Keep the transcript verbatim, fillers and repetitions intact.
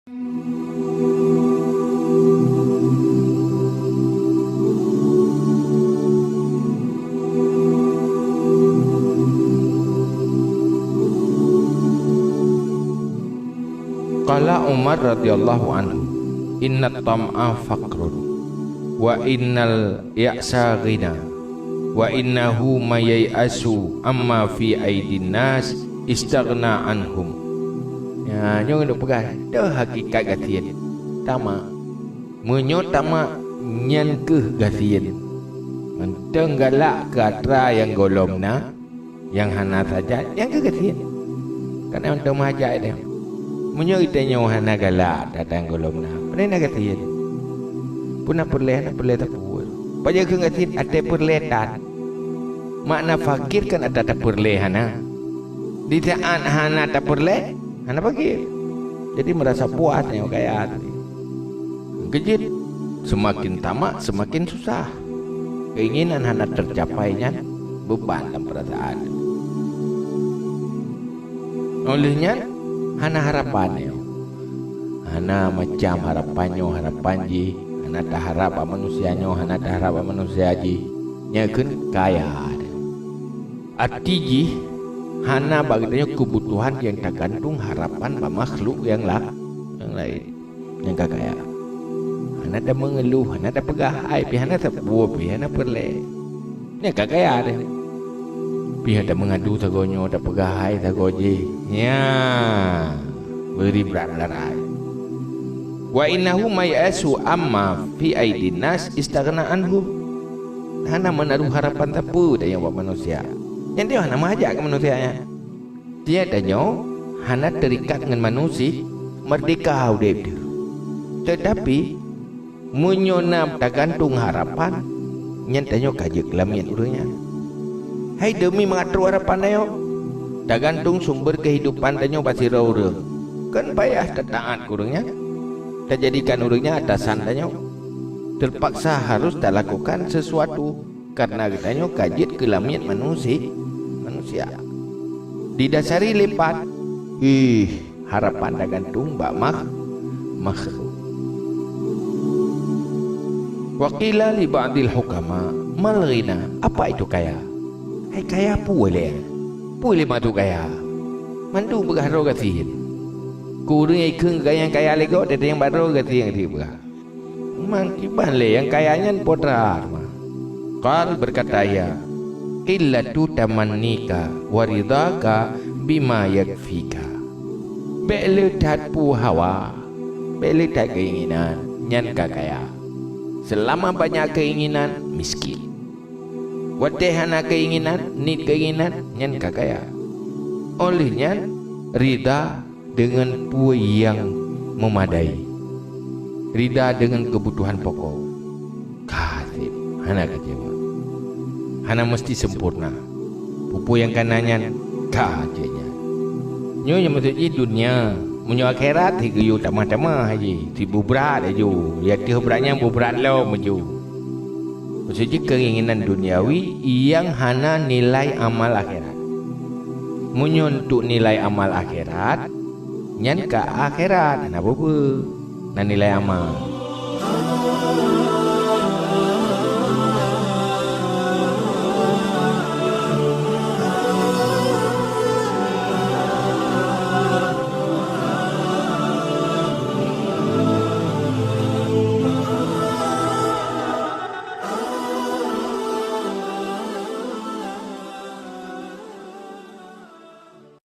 Qala Umar radhiyallahu anhu, "Innat tam'a faqrun, wa innal ya'sa ghina, wa innahu may yai'asu amma fi aidin nas istaghna anhum." Ya, nyoe geupeugah, toh hakikat gasien. Tamak. Meunyoe tamak, nyan kheueh gasien. Mantong galak keu atra nyang gohlom na, nyang hana saja, nyan kheueh gasien. Kana mantong meuhajat deh. Meunyoe geutanyoe hana galak atra nyang gohlom na, pane na gasien. Peue na peureulée, hana peureulée sapeue. Pajan kheun gasien, até peureulée tan. Makna fakir kan atra tapeureulée hana. Di saat hana tapeureulée, hana fakir. Jadi meurasa puas nyoe kaya tadi. Keujeuet, seumaken tamak seumaken susah. Keinginan hana teucapai nyan beuban lam peurasaan. Óh lheueh nyan, hana harapan nyoe. Hana macam harapan nyoe, harapan jih, hana taharab bak manusia nyoe, hana taharab bak manusia jih. Nyan kheun kaya. Arti jih, hana bak geutanyoe keubutuhan nyang tagantung harapan bak makhluk nyang la-, nyang laén. Nyang ka kaya. Hana tameungeuluh, hana tapeugah hai pih, hana sapeue pih, hana peureulée. Nyang ka kaya deh. Pih hana tameungadu sagoe nyoe, tapeugah hai sagoe jih. Nya, beuri brat meularai. "Wa innahu may yai'asu amma fi aidin nas istaghna anhum." Hana meunaruh harapan sapeue tanyoe bak manusia. Nyan tanyoe hana meuhajat keu manusia nyan. Tieb tanyoe hana teurikat ngon manusia, meurdehka udeb teuh. Teutapi, meunyoe na tagantung harapan, nyan tanyoe ka jeuet keu lamiet ureuëng nyan. Hai deumi mangat trok harapan tanyoe, tagantung sumber keuhidupan tanyoe bak sidroe ureuëng. Kon payah tataát keu ureuëng nyan, tajadikan ureuëng nyan atasan tanyoe. Teupaksa harôh talakukan sisuatu kareuna geutanyoe ka jeuet keu lamiet manusi-, manusia. Didasari lé pat, ih, harapan tagantung bak makh-, makhluk. Wa qila li ba'dil hukama, "Mal ghina?" Apa itu kaya? Hai kaya peue lé? Peue lé maksud kaya? Mandum peugah droe gasien. Keu ureuëng nyang ikheun keu nyang kaya lé gob, teuntang nyang ba droe gasien dipeugah. Meukiban lé nyang kaya nyan po that teuma. Qal, berkata ia, "Qillatu tamannika wa ridhaka bima yakfika." Bék le that peue hawa, bék le that keuinginan, nyan ka kaya. Seulama banyak keuinginan, miskin. Watée hana keuinginan, niet keuinginan, nyan ka kaya. Óh lheueh nyan, ridha deungon peue nyang meumadai. Rida deungon keubutuhan pokok. Ka seb, hana keucewa. Hana meuseuti sempurna. Peue-peue nyang ka na nyan, ka jeuet nyan. Nyoe nyang meuseujid donya, meunyoe akhirat, sigeuyue tamah-tamah jih, sibubrat laju, ya teuh brat nyan bubrat lom laju. Meuseuti keuinginan duniawi nyang hana nilai amal akhirat. Meunyoe untuk nilai amal akhirat, nyan ka akhirat, hana peue-peue, na nilai amal.